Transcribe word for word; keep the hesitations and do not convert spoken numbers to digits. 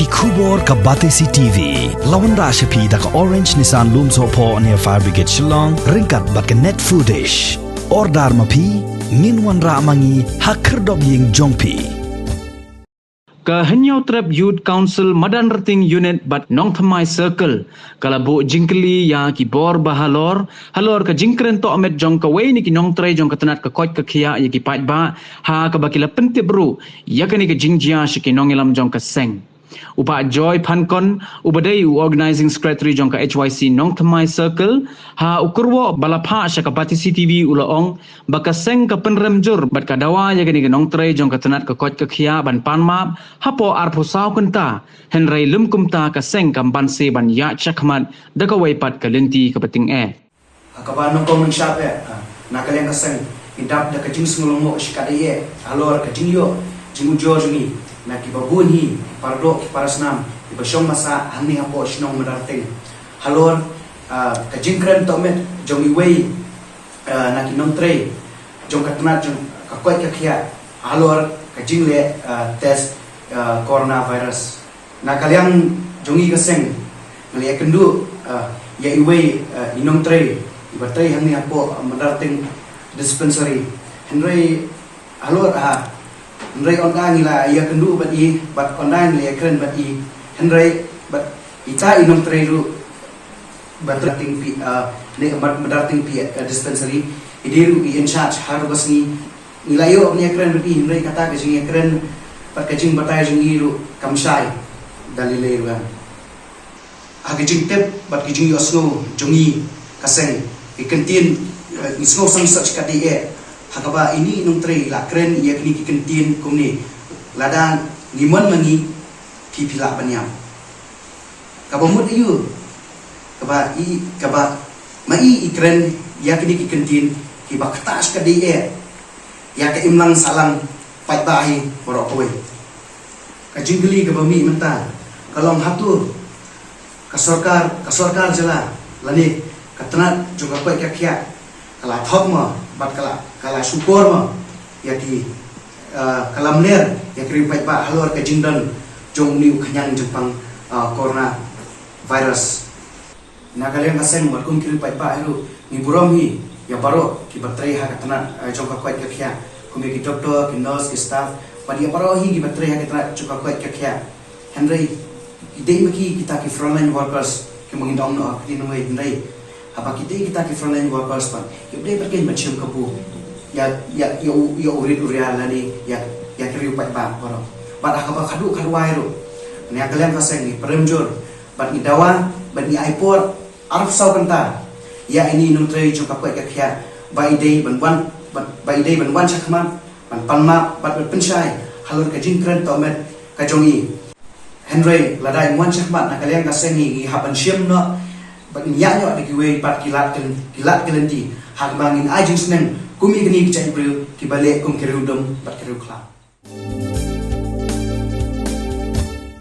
Khubor ka Batesi T V. La wanrah sha phi da ka Orange Nissan Lumsohphoh near Fire Brigade Shillong, ryngkat bad ka Net Foodish. Order ma phi, ngin wanrah ma ngi ha khyrdop ïing jong phi. Ka Hynñiewtrep Youth Council Madanrting Unit bad Nongthymmai Circle ka la buh jingkylli ïa ki bor ba halor halor ka jingkren tohmet jong kawei na ki nongtrei jong ka tnat ka koit ka khiah ïa ki paidbah, ha kaba ki la pyntip ruh ïa kane ka jingjia sha ki nongïalam jong ka seng. U Bah Joy Phankon, uba dei u Organising Secretary jong ka H Y C Nongthymmai Circle, ha u kyrwoh ba la phah sha ka Batesi T V u la ong ba ka seng ka pynrem jur bad ka dawa ïa kane ka nongtrei jong ka tnat ka koit ka khiah ban pan map hapoh arphew saw kynta, hynrei lym kumta ka seng kam banse ban ïaid shakhmat da kawei pat ka lynti kaba tyngeh. Ha kaba nyngkong nyngshap eh, ah, na ka liang ka seng, ngi dap da ka jingsngew lyngngoh shikatdei eh halor ka jingïoh jingujor jong ngi na kiba bun hi ki paradoh ki parasnam kiba shong basa hangne hapoh shnong Madanrting halor, ah, ka jingkren tohmet jong iwei, ah, na ki nongtrei jong ka tnat jong ka koit ka khiah halor ka jingleh, ah, test, ah, coronavirus. Na ka liang jong ngi ka seng, ngi la ïakynduh, ah, ïa iwei, ah, i nongtrei iba trei hangne hapoh, ah, Madanrting Dispensary. Hynrei halor, ah, hynrei ynda ngi la ïakynduh bad i bad ynda ngi la ïakren bad i, hynrei bad ita i nongtrei ruh Madanrting P, ah, ne Mad-, Madanrting P, ah, Dispensary, i dei ruh i in charge ha ruh ka sngi. Ngi la ïoh ban ïakren bad i, hynrei kata ka jingïakren bad ka jingbatai jong ngi ruh kam shai da lei lei ruh. Ha ka jingtip bad ka jingïohsngew jong ngi ka seng, ki kyntien, eh, ngi sngew sangsot shikatdei eh ha kaba ine i nongtrei i la kren ïa kine ki kyntien kumne: Lada ngi mon ma ngi, phi phi lah ban ïam. Kaba mut aïu? Kaba i, kaba ma i i kren ïa kine ki kyntien kiba ktah shikatdei eh ïa ka imlang sahlang paidbah hi baroh kawei. Ka jingkylli kaba mih mynta ka long, hato ka sorkar, ka sorkar jylla lane ka tnat jong ka koit ka khiah ka la thok mo bad ka la, ka la shukor mo ïa ki, eh, ka la mler ïa ki riew paidbah halor ka jingdon jong une u khñiang jingpang, eh, coronavirus? Na ka liang ka seng bad kum ki riew paidbah hi ruh, ngi burom hi ïa baroh kiba trei ha ka tnat, eh, jong ka koit ka khiah, kum ïa ki doktor, ki nurse, ki staff, bad ïa baroh hi kiba trei ha ka tnat jong ka koit ka khiah. Hynrei ki dei ma ki kita ki frontline workers kiba ngin ong noh ha ka ktien nongwei, hynrei haba ki dei kita ki frontline workers pat, ki dei pat kin ban shim kabu ïa, ïa, ïa u, ïa u rit u riar lane ïa, ïa ki riew paidbah baroh. Bad ha kaba khadduh khadwai ruh, na ka liang ka seng ngi pynrem jur bad ngi dawa bad ngi ai por arphew saw kynta ïa ine i nongtrei jong ka koit ka khiah ba i dei ban wan, ba, ba i dei ban wan shakhmat ban pan map bad ban pynshai halor ka jingkren tohmet ka jong i. Hynrei lada i wan shakhmat, na ka liang ka seng ngi hap ban shim noh bad ngi ïa ïoh da kiwei pat ki lad ki, ki lad ki lynti ha kaba ngin ai jingsneng kum ïa kine ki jaitbynriew kiba leh kum ki riew dum bad ki riew khlad.